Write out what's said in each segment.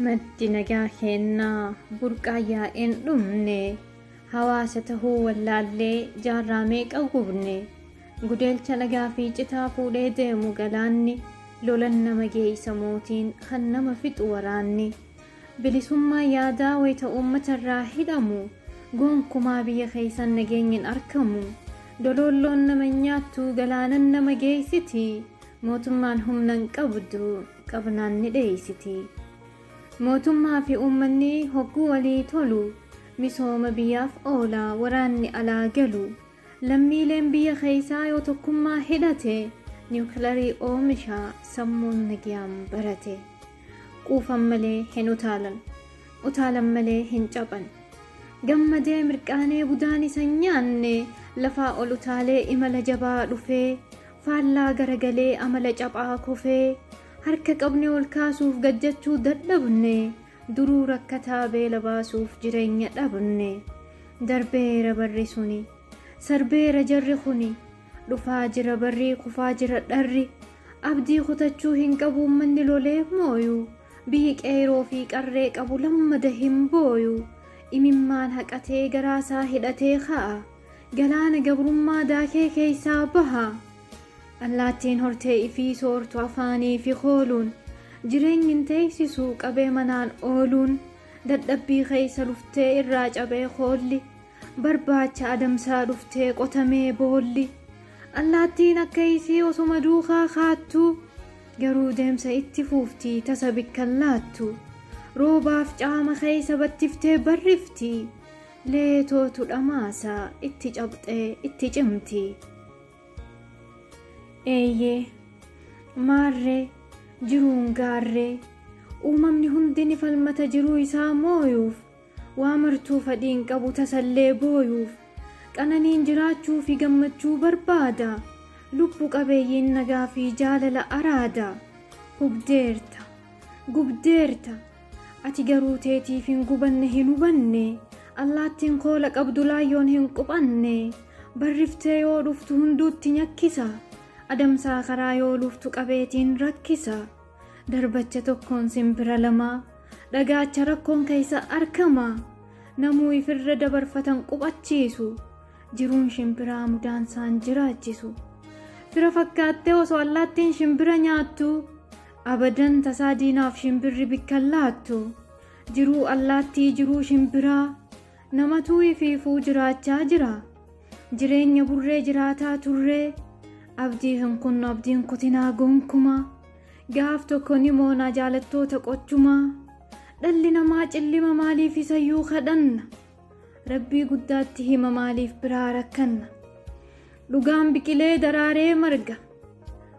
Maddi nagaa keennaa burqaa yaa'een dhumne, hawaasa tahuu wallaallee jaarraa meeqa gubne. Gudeelcha dhagaa fi citaa fuudhee deemu galaanni, lolan nama geeysa mootiin kan nama fixu waraanni. Bilisummaa yaadaa wayita uummatarraa hidhamu, gonkumaa biyya keessan nageenyi hin argamu. Dololloon nama nyaattu galaanan nama geessiti, mootummaan humna hin qabdu qabnaan ni dheeysiti. Mootummaa fi uummanni hogguu walii tolu, misooma biyyaaf oola waraanni alaa galu. Lammiileen biyya keessaa yoo tokkummaa hidhate, niwukilarii oomisha sammuun nagayaan barate. Quufan malee hin utaalan, utaalan malee hin caphan. Gammadee mirqaanee budaan isa hin nyaanne, lafaa ol utaalee imala jabaa dhufee, faallaa garagalee amala caphaa kufee, harka qabne ol kaasuuf gajjachuu dadhabne, duruu rakkataa beela baasuuf jireenya dhabne. Darbeera barri suni, sarbeera jarri kuni, dhufaa jira barrii kufaa jira dharri, abdii kutachuu hin qabu uummanni lolee mooyu, biyyi qeeroo fi qarree qabu lammada hin booyu, imimmaan haqatee garaasaa hidhatee ka'a, galaana gabrummaa daakee keessaa baha. Allaattiin hortee ifii soortu afaanii fi kooluun, jireenyi hin teessisu qabee manaan ooluun, dadhabbii keessa luftee irraa cabee koolli, barbaacha adamsaa dhuftee qotamee boolli. Allaattiin akka isii osoma duukaa kaattu, garuu deemsa itti fuuftii tasa bikkan laattu. Roobaaf caama keessa battiftee barrifti, leetootu dhamaasa itti cabxee itti cimti. Eeyyee, maarree, jiruun gaarree, uumamni hundi ni falmata jiruu isaa mooyuuf, waa martuu fadhiin qabu tasallee booyuuf, qananiin jiraachuu fi gammachuu barbaada, lubbu qabeeyyiin nagaa fi jaalala araada. Hubdeerta, gubdeerta, ati garuu teetiif hin gubanne hin hubanne, allaattiin koola qabdu laayyoon hin quphanne, barriftee yoo dhuftu hunduutti nyakkisa, adamsaa karaa yoo luftu qabeetiin rakkisa. Darbacha tokkoon simbira lama, dhagaacha rakkoon keessa argama, namuu ifirra dabarfatan quphachiisu, jiruun shimbiraa mudaansaan jiraachisu. Fira fakkaattee osoo allaattiin shimbira nyaattu, abadan tasaa diinaaf shimbirri bikkan laattu. Jiruu allaattii jiruu shimbiraa, namatuu ifiifuu jiraachaa jira. Jireenya burree jiraataa turree, abdii hin kunnu abdiin kutinaa gonkumaa. Gaaf tokko ni moonaa jaalattoota qochumaa. Dhalli namaa cillima maaliif isayyuu kadhanna? Rabbii guddaatti hima maaliif biraa rakkanna? Dhugaan biqilee daraaree marga,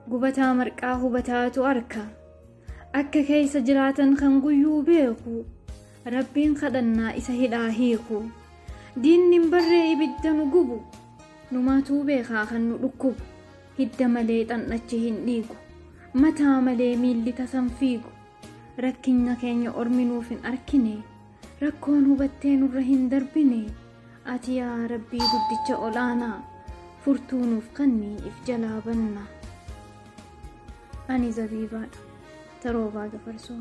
gubataa marqaa hubataatu arka. Akka keessa jiraatan kan guyyuu beeku, rabbiin kadhannaa isa hidhaa hiiku. Diinni hin barree ibidda nu gubu, numaatuu beekaa kan nu dhukkubu. Hidda malee xan'achi hin dhiigu, mataa malee miilli tasan fiigu. Rakkinna keenya ormi nuuf hin arkine, rakkoon hubattee nurra hin darbine. Ati yaa rabbii guddicha ol'aanaa, furtuu nuuf kenni if jalaa banna. Ani Zabiibaadha. Taroobaa Gafarsoo.